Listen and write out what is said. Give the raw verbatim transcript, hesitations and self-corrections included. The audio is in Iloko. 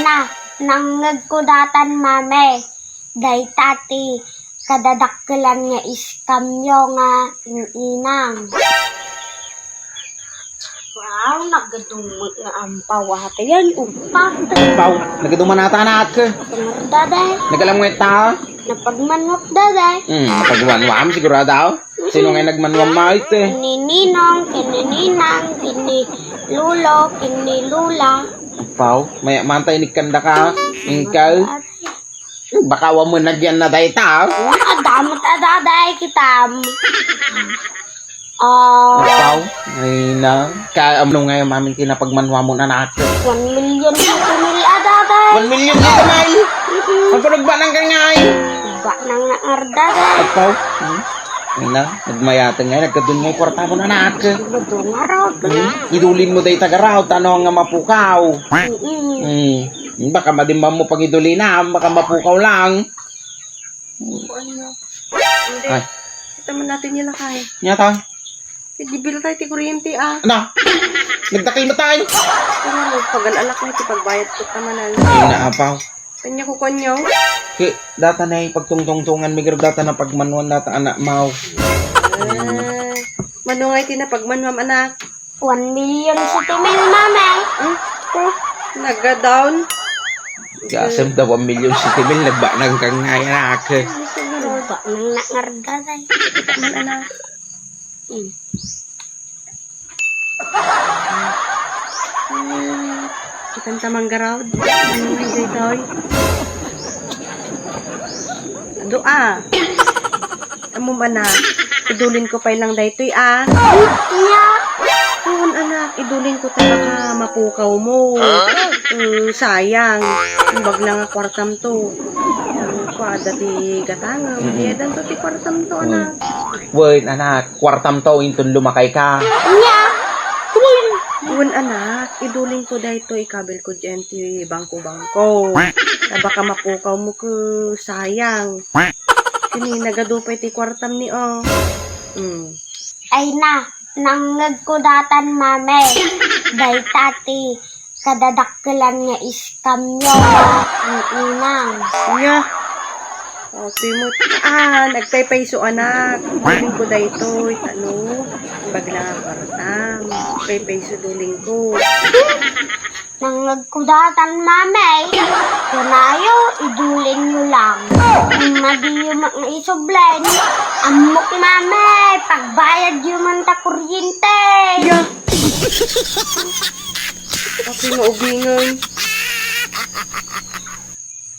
Na, nangngegko datan, Mame. Dayta ti kadadakkelan nga iskamyo nga in-inang. Wow, nagadumet nga ampaw ata yan, upat. Ampaw, nagaduman ata, anak. Daday. Nagalam nga ita? Napagmanok, daday. Hmm, napagmanwam, sigurado. Sino nga nagmanwam, ma, ite? Ni Ninong, kini Ninang, kini Lolo, kini Lola. Ampaw, may mantay ni kanda ka, ingkaw. Baka wa mo nagyan na dayta, ah. Adamot a daday kitam. Ah. Ampaw, ay na. Ka, ano nga yung mamin kinapagmanwa mo na natin? One million dito mil a daday. One million dito, may. Mm-mm. Ang panagbanang ka nga, ay. Ba nang naarda, daday. Ampaw, hmm? Ay na, nagmayatang nga, nagkadun mo yung kwarta mo na natin. Madungarog. Hmm? Idulin mo day tagaraw, tano nga mapukaw. Mm-mm. Hmm. Baka madimman mo pangidulina, baka mapukaw lang. Hindi. Ay. Kita man natin yung lakay. Nyata? Sige, bill tayo ti kuryente, ah. Ano? Nagdakil mo tayo? Ano, pagal-alak na iti pagbayad ko tamanan. Ay, naapaw. Kanya ko kanyo? Ki, data na yung pagtungtungtungan, migar data na pagmanuan data anak mau. Ah, mano nga iti na pagmanuam, anak? One million siti mil, Mama. Hmm? Oh, nagadawn. Gasem da one million siti mil, nagbanang kang nga anak. Nagbanang na ngarda, day. Ano, anak? Hmm. Hmm. Kitanta manggaraw. Ano nga daytoy? Adu, ah. Ammom, anak, idulin ko pay lang daytoy, ah. Nya? Wen, anak, idulin ko ta baka mapukaw mo. Huh? Mm, sayang. Imbag na nga kwartam to. Mm, kuada ti gatangem. Mm-mm. Iyadan to ti kwartam to, anak. Wen, anak, kwartam to, inton lumakay ka. Nya? Wen, anak, idulin ko daytoy, ikabil ko diyan ti bangko-bangko. Ta baka mapukaw mo ko, sayang. Kini nagadu pay ti kuartam ni, oh. Mm. Ay na, nangngegko datan, Mame. Dayta ti kadadakkelan nga iskamyo nga in-inang. Nya. Okay mo. Ah, nagpaypayso, anak. Kunin ko daytoy. Ano? Bagla nga kuartam. Paypayso duling ko. Nangngegko datan, Mame. Kanayo, idulinyo lang. Madiyo met nga isublen. Ammok, Mame, pagbayadyo man ta kuryente. Ya. Ako'y maubingan.